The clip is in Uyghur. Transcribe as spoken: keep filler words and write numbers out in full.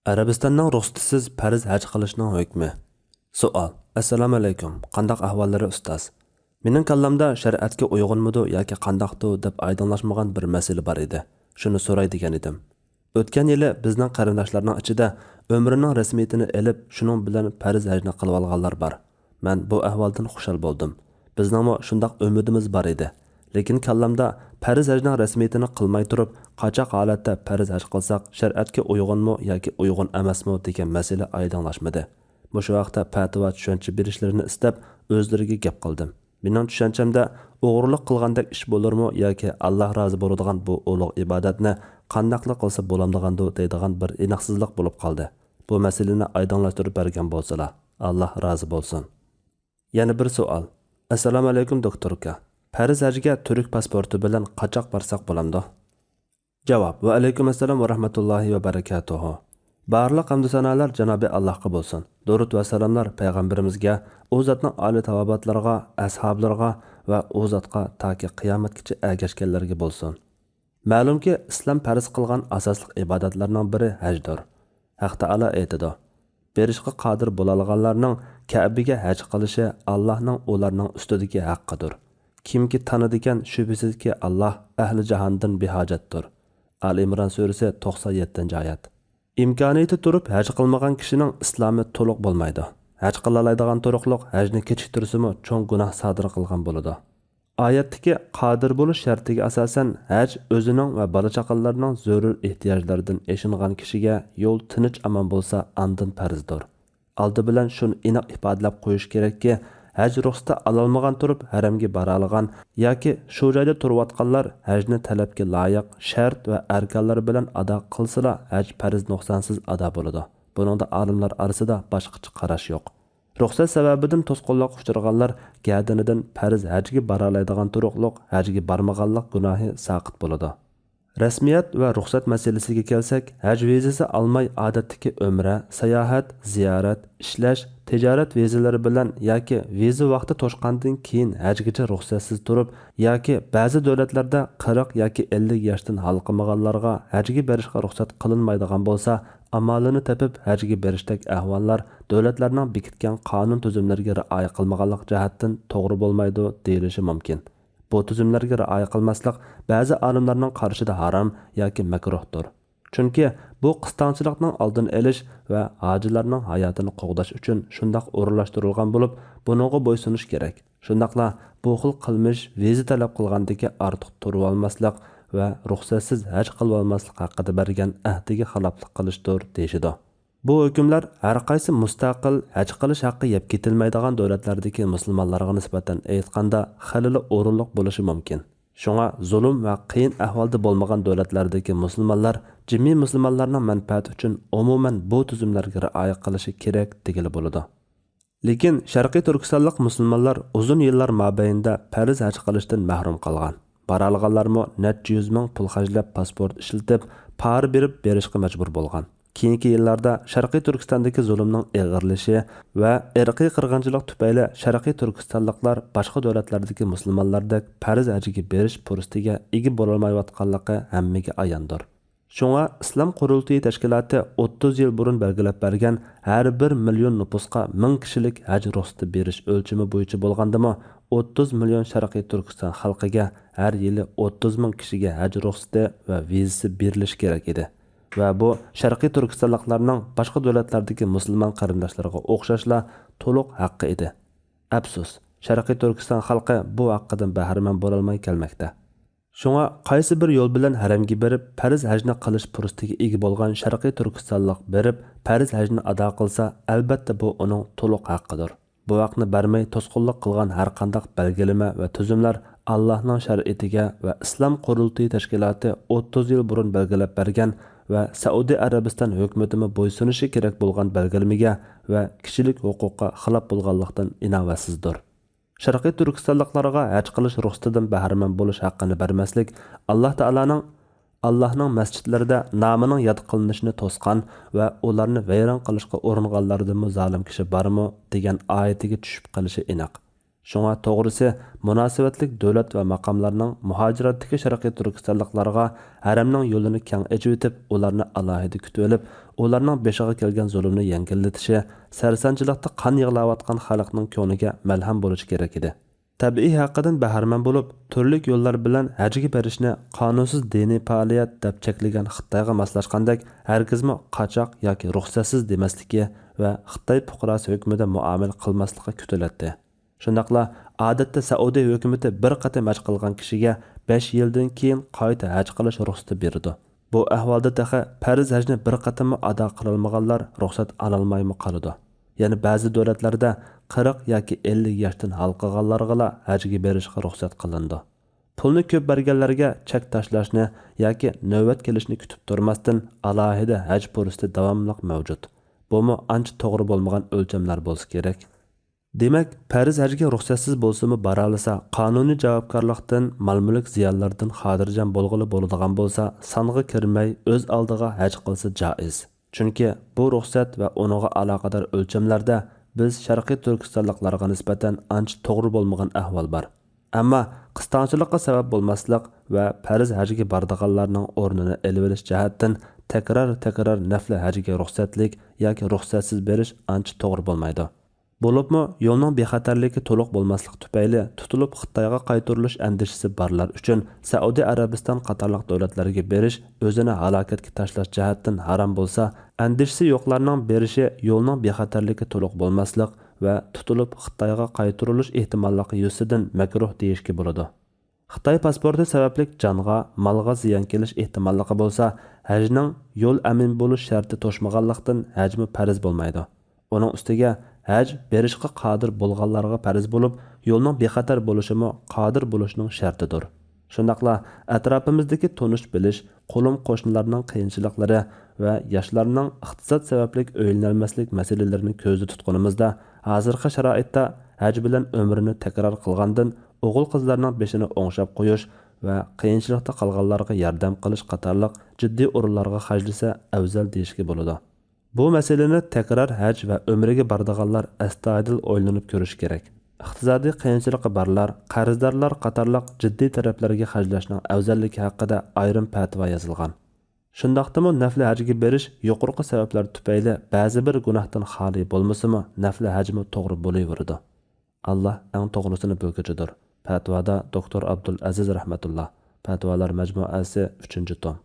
ئەرەبىستاننىڭ رۇخسىتىسىز پەرز ھەج قىلىشنىڭ ھۆكمى. سوئال. ئەسسالامۇئەلەيكۇم، قانداق ئەھۋاللىرى ئۇستاز؟ مېنىڭ كاللامدا شەرىئەتكە ئۇيغۇنمىدۇ ياكى قانداقتۇ دەپ ئايدىڭلاشمىغان بىر مەسىلە بار ئىدى. شۇنى سوراي دېگەن ئىدىم. ئۆتكەن يىلى بىزنىڭ قېرىنداشلارنىڭ ئىچىدە ئۆمرىنىڭ رەسمىيىتىنى ئېلىپ، شۇنىڭ بىلەن پەرز ھەجنى قىلىۋالغانلار بار. مەن بۇ ئەھۋالدىن خۇشال بولدۇم. بىزنىڭمۇ شۇنداق ئۈمىدىمىز بار ئىدى. لېكىن كاللامدا پەرز ھەجنىڭ رەسمىيىتىنى قىلماي تۇرۇپ، قاچاق ھالەتتە پەرز ھەج قىلساق، شەرىئەتكە ئۇيغۇنمۇ ياكى ئۇيغۇن ئەمەسمۇ دېگەن مەسىلە ئايدىڭلاشمىدى. مۇشۇ ھەقتە پەتىۋا، چۈشەنچە بېرىشلىرىنى ئىستەپ، ئۆزلىرىگە گەپ قىلدىم. مېنىڭ چۈشەنچەمدە، ئوغرىلىق قىلغاندەك ئىش بولۇرمۇ ياكى ئاللا رازى بولىدىغان بۇ ئۇلۇغ ئىبادەتنى قانداقلا قىلسا بولامدىغاندۇ دەيدىغان بىر ئېنىقسىزلىق بولۇپ قالدى. بۇ مەسىلىنى ئايدىڭلاشتۇرۇپ بەرگەن بولسىلا، ئاللا رازى بولسۇن. يەنە بىر سوئال. ئەسسالامۇئەلەيكۇم دوكتوركا. پەرز ھەجگە تۈرك پاسپورتى بىلەن قاچاق بارساق بولامدۇ؟ جاۋاب. ۋەئەلەيكۇم ئەسسالام ۋەرەھمەتۇللاھى ۋەبەرىكاتۇھۇ. بارلىق ھەمدۇ سانالار جانابى ئاللاھقا بولسۇن. دۇرۇت ۋە سالاملار پەيغەمبىرىمىزگە، ئۇ زاتنىڭ ئالىي تاۋابىئاتلىرىغا، ئەسھابلىرىغا ۋە ئۇ زاتقا تاكى قىيامەتكىچە ئەگەشكەنلەرگە بولسۇن. مەلۇمكى، ئىسلام پەرز قىلغان ئاساسلىق ئىبادەتلەرنىڭ بىرى ھەجدۇر. ھەق تائالا ئېيتىدۇ: «بېرىشقا قادىر بولالىغانلارنىڭ كەبىگە ھەج قىلىشى ئاللاھنىڭ ئۇلارنىڭ ئۈستىدىكى ھەققىدۇر. كىمكى تانىدىكەن، شۈبھىسىزكى، ئاللاھ ئەھلى جاھاندىن بىھاجەتتۇر.» ئال ئىمران سۈرىسى، توقسان يەتتىنچى ئايەت. ئىمكانىيىتى تۇرۇپ ھەج قىلمىغان كىشىنىڭ ئىسلامى تولۇق بولمايدۇ. ھەج قىلالايدىغان تۇرۇقلۇق ھەجنى كېچىكتۈرسىمۇ چوڭ گۇناھ سادىر قىلغان بولىدۇ. ئايەتتىكى قادىر بولۇش شەرتىگە ئاساسەن، ھەج ئۆزىنىڭ ۋە بالا-چاقىلىرىنىڭ زۆرۈر ئېھتىياجلىرىدىن ئېشىنغان كىشىگە يول تىنچ ئامان بولسا، ئاندىن پەرزدۇر. ئالدى بىلەن شۇنى ئېنىق ئىپادىلەپ قويۇش كېرەككى، ھەج رۇخسىتى ئالالمىغان تۇرۇپ ھەرەمگە بارالىغان ياكى شۇ جايدا تۇرۇۋاتقانلار ھەجنى تەلەپكە لايىق شەرت ۋە ئەركانلىرى بىلەن ئادا قىلسىلا، ھەج پەرز نۇقسانسىز ئادا بولىدۇ. بۇنىڭدا ئالىملار ئارىسىدا باشقىچە قاراش يوق. رۇخسەت سەۋەبىدىن توسقۇنلۇققا ئۇچرىغانلار گەدىنىدىن پەرز ھەجگە بارالايدىغان تۇرۇقلۇق ھەجگە بارمىغانلىق گۇناھى ساقىت بولىدۇ. رەسمىيەت ۋە رۇخسەت مەسىلىسىگە كەلسەك، ھەج ۋىزىسى ئالماي ئادەتتىكى ئۆمرە، ساياھەت، زىيارەت، ئىشلەش، تىجارەت ۋىزىلىرى بىلەن ياكى ۋىزا ۋاقتى توشقاندىن كېيىن ھەجگىچە رۇخسەتسىز تۇرۇپ ياكى بەزى دۆلەتلەردە قىرىق ياكى ئەللىك ياشتىن ھالقىمىغانلارغا ھەجگە بېرىشقا رۇخسەت قىلىنمايدىغان بولسا، ئامالىنى تېپىپ ھەجگە بېرىشتەك ئەھۋاللار دۆلەتلەرنىڭ بېكىتكەن قانۇن تۈزۈملىرىگە رىئايە قىلمىغانلىق جەھەتتىن توغرا بولمايدۇ دېيىلىشى مۇمكىن. بۇ تۈزۈملەرگە رىئايە قىلماسلىق بەزى ئالىملارنىڭ قارىشىدا ھارام ياكى مەكرۇھتۇر. چۈنكى بۇ قىستاڭچىلىقنىڭ ئالدىنى ئېلىش ۋە ھاجىلارنىڭ ھاياتىنى قوغداش ئۈچۈن شۇنداق ئورۇنلاشتۇرۇلغان بولۇپ، بۇنىڭغا بويسۇنۇش كېرەك. شۇنداقلا بۇ خىل قىلمىش ۋىزا تەلەپ قىلغاندىكى ئارتۇق تۇرۇۋالماسلىق ۋە رۇخسەتسىز ھەج قىلىۋالماسلىق ھەققىدە بەرگەن ئەھدىگە خىلاپلىق قىلىشتۇر دېيىشىدۇ. بۇ ھۆكۈملەر ھەرقايسى مۇستەقىل ھەج قىلىش ھەققى يەپ كېتىلمەيدىغان دۆلەتلەردىكى مۇسۇلمانلارغا نىسبەتەن ئېيتقاندا خېلىلا ئورۇنلۇق بولۇشى مۇمكىن. شۇڭا زۇلۇم ۋە قىيىن ئەھۋالدا بولمىغان دۆلەتلەردىكى مۇسۇلمانلار جىممىي مۇسۇلمانلارنىڭ مەنپەئەتى ئۈچۈن ئومۇمەن بۇ تۈزۈملەرگە رىئايە قىلىشى كېرەك دېگىلى بولىدۇ. لېكىن شەرقىي تۈركىستانلىق مۇسۇلمانلار ئۇزۇن يىللار مابەينىدە پەرز ھەج قىلىشتىن مەھرۇم قالغان. بارالىغانلارمۇ نەچچە يۈز مىڭ پۇل خەجلەپ، پاسپورت ئىشلىتىپ، پارا بېرىپ بېرىشقا مەجبۇر بولغان. كېيىنكى يىللاردا شەرقىي تۈركىستاندىكى زۇلۇمنىڭ ئېغىرلىشى ۋە ئىرقىي قىرغىنچىلىق تۈپەيلى شەرقىي تۈركىستانلىقلار باشقا دۆلەتلەردىكى مۇسۇلمانلاردەك پەرز ھەجگە بېرىش پۇرسىتىگە ئىگە بولالمايۋاتقانلىقى ھەممىگە ئاياندۇر. شۇڭا ئىسلام قۇرۇلتىيى تەشكىلاتى ئوتتۇز يىل بۇرۇن بەلگىلەپ بەرگەن ھەر بىر مىليون نوپۇسقا مىڭ كىشىلىك ھەج رۇخسىتى بېرىش ئۆلچىمى بويىچە بولغاندىمۇ، ئوتتۇز مىليون شەرقىي تۈركىستان خەلقىگە ھەر يىلى ئوتتۇز مىڭ كىشىگە ھەج رۇخسىتى ۋە ۋىزىسى بېرىلىشى كېرەك ئىدى. ۋە بۇ شەرقىي تۈركىستانلىقلارنىڭ باشقا دۆلەتلەردىكى مۇسۇلمان قېرىنداشلىرىغا ئوخشاشلا تولۇق ھەققى ئىدى. ئەپسۇس، شەرقىي تۈركىستان خەلقى بۇ ھەققىدىن بەھرىمەن بولالماي كەلمەكتە. شۇڭا قايسى بىر يول بىلەن ھەرەمگە بېرىپ، پەرز ھەجنى قىلىش پۇرسىتىگە ئىگە بولغان شەرقىي تۈركىستانلىق بېرىپ، پەرز ھەجنى ئادا قىلسا، ئەلبەتتە بۇ ئۇنىڭ تولۇق ھەققىدۇر. بۇ ھەقنى بەرمەي توسقۇنلۇق قىلغان ھەرقانداق بەلگىلىمە ۋە تۈزۈملەر ئاللاھنىڭ شەرىئىتىگە ۋە ئىسلام قۇرۇلتىيى تەشكىلاتى ئوتتۇز يىل بۇرۇن بەلگىلەپ بەرگەن ۋە سەئۇدى ئەرەبىستان ھۆكۈمىتىمۇ بويسۇنۇشى كېرەك بولغان بەلگىلىمىگە ۋە كىشىلىك ھوقۇققا خىلاپ بولغانلىقتىن ئىناۋەتسىزدۇر. شەرقىي تۈركىستانلىقلارغا ھەج قىلىش رۇخسىتىدىن بەھرىمەن بولۇش ھەققىنى بەرمەسلىك ئاللاھ تائالانىڭ، «ئاللاھنىڭ مەسچىتلىرىدە نامىنىڭ ياد قىلىنىشىنى توسقان ۋە ئۇلارنى ۋەيران قىلىشقا ئۇرۇنغانلاردىنمۇ زالىم كىشى بارمۇ؟» دېگەن ئايىتىگە چۈشۈپ قېلىشى ئېنىق. شۇڭا توغرىسى، مۇناسىۋەتلىك دۆلەت ۋە ماقاملارنىڭ مۇھاجىرەتتىكى شەرقىي تۈركىستانلىقلارغا ھەرەمنىڭ يولىنى كەڭ ئېچىۋېتىپ، ئۇلارنى ئالاھىدە كۈتۈۋېلىپ، ئۇلارنىڭ بېشىغا كەلگەن زۇلۇمنى يەڭگىللىتىشى، سەرسانچىلىقتا قان يىغلاۋاتقان خەلقنىڭ كۆڭلىگە مەلھەم بولۇشى كېرەك ئىدى. تەبىئىي ھەققىدىن بەھرىمەن بولۇپ، تۈرلۈك يوللار بىلەن ھەجگە بېرىشنى قانۇنسىز دىنىي پائالىيەت دەپ چەكلىگەن خىتايغا ماسلاشقاندەك، ھەرگىزمۇ قاچاق ياكى رۇخسەتسىز دېمەسلىكى ۋە خىتاي پۇقراسى ھۆكمىدە مۇئامىلە قىلماسلىقى كۈتۈلەتتى. شۇنداقلا، ئادەتتە سەئۇدى ھۆكۈمىتى بىر قېتىم ھەج قىلغان كىشىگە بەش يىلدىن كېيىن قايتا ھەج قىلىش رۇخسىتى بېرىدۇ. بۇ ئەھۋالدا تېخى پەرز ھەجنى بىر قېتىممۇ ئادا قىلالمىغانلار رۇخسەت ئالالمايمۇ قالىدۇ. يەنە بەزى دۆلەتلەردە قىرىق ياكى ئەللىك ياشتىن ھالقىغانلارغىلا ھەجگە بېرىشقا رۇخسەت قىلىنىدۇ. پۇلنى كۆپ بەرگەنلەرگە چەك تاشلاشنى ياكى نۆۋەت كېلىشنى كۈتۈپ تۇرماستىن، ئالاھىدە ھەج پۇرسىتى داۋاملىق مەۋجۇت. بۇمۇ ئانچە توغرا بولمىغان ئۆلچەملەر بولسا كېرەك. دېمەك، پەرز ھەجگە رۇخسەتسىز بولسىمۇ بارالىسا، قانۇنىي جاۋابكارلىقتىن، مال-مۈلۈك زىيانلىرىدىن خاتىرجەم بولغىلى بولىدىغان بولسا، سانغا كىرمەي، ئۆز ئالدىغا ھەج قىلسا جائىز. چۈنكى بۇ رۇخسەت ۋە ئۇنىڭغا ئالاقىدار ئۆلچەملەردە بىز شەرقىي تۈركىستانلىقلارغا نىسبەتەن ئانچە توغرا بولمىغان ئەھۋال بار. ئەمما قىستاڭچىلىققا سەۋەب بولماسلىق ۋە پەرز ھەجگە بارىدىغانلارنىڭ ئورنىنى ئېلىۋېلىش جەھەتتىن تەكرار-تەكرار نەفلى ھەجگە رۇخسەتلىك ياكى رۇخسەتسىز بېرىش ئانچە توغرا بولمايدۇ. بولۇپمۇ يولنىڭ بىخەتەرلىكى تولۇق بولماسلىقى تۈپەيلى تۇتۇلۇپ خىتايغا قايتۇرۇلۇش ئەندىشىسى بارلار ئۈچۈن سەئۇدى ئەرەبىستان قاتارلىق دۆلەتلەرگە بېرىش ئۆزىنى ھالاكەتكە تاشلاش جەھەتتىن ھارام بولسا، ئەندىشىسى يوقلارنىڭ بېرىشى يولنىڭ بىخەتەرلىكى تولۇق بولماسلىق ۋە تۇتۇلۇپ خىتايغا قايتۇرۇلۇش ئېھتىماللىقى يۈزىسىدىن مەكرۇھ دېيىشكە بولىدۇ. خىتاي پاسپورتى سەۋەبلىك جانغا، مالغا زىيان كېلىش ئېھتىماللىقى بولسا، ھەجنىڭ يول ئەمىن بولۇش شەرتى توشمىغانلىقتىن، ھەجمۇ پەرز بولمايدۇ. ئۇنىڭ ئۈستىگە، ھەج بېرىشقا قادىر بولغانلارغا پەرز بولۇپ، يولنىڭ بىخەتەر بولۇشىمۇ قادىر بولۇشنىڭ شەرتىدۇر. شۇنداقلا ئەتراپىمىزدىكى تونۇش بىلىش، قولۇم قوشنىلارنىڭ قىيىنچىلىقلىرى ۋە ياشلارنىڭ ئىقتىساد سەۋەبلىك ئۆيلىنەلمەسلىك مەسىلىلىرىنى كۆزدە تۇتقىنىمىزدا، ھازىرقى شارائىتتا ھەج بىلەن ئۆمرىنى تەكرار قىلغاندىن، ئوغۇل-قىزلارنىڭ بېشىنى ئوڭشاپ قويۇش ۋە قىيىنچىلىقتا قالغانلارغا ياردەم قىلىش قاتارلىق جىددىي ئورۇنلارغا خەجلىسە ئەۋزەل دېيىشكە بولىدۇ. بۇ مەسىلىنى تەكرار ھەج ۋە ئۆمرىگە بارىدىغانلار ئەستايىدىل ئويلىنىپ كۆرۈشى كېرەك. ئىقتىسادىي قىيىنچىلىقى بارلار، قەرزدارلار قاتارلىق جىددىي تەرەپلەرگە خەجلەشنىڭ ئەۋزەللىكى ھەققىدە ئايرىم پەتىۋا يازىلغان. شۇنداقتىمۇ نەپلى ھەجگە بېرىش يۇقىرىقى سەۋەبلەر تۈپەيلى بەزى بىر گۇناھتىن خالىي بولمىسىمۇ، نەپلى ھەجمۇ توغرا بولۇۋېرىدۇ. ئاللا ئەڭ توغرىسىنى بىلگۈچىدۇر. پەتىۋادا دوكتور ئابدۇل ئەزىز رەھمەتۇللا. پەتىۋالار مەجمۇئەسى، ئۈچىنچى توم.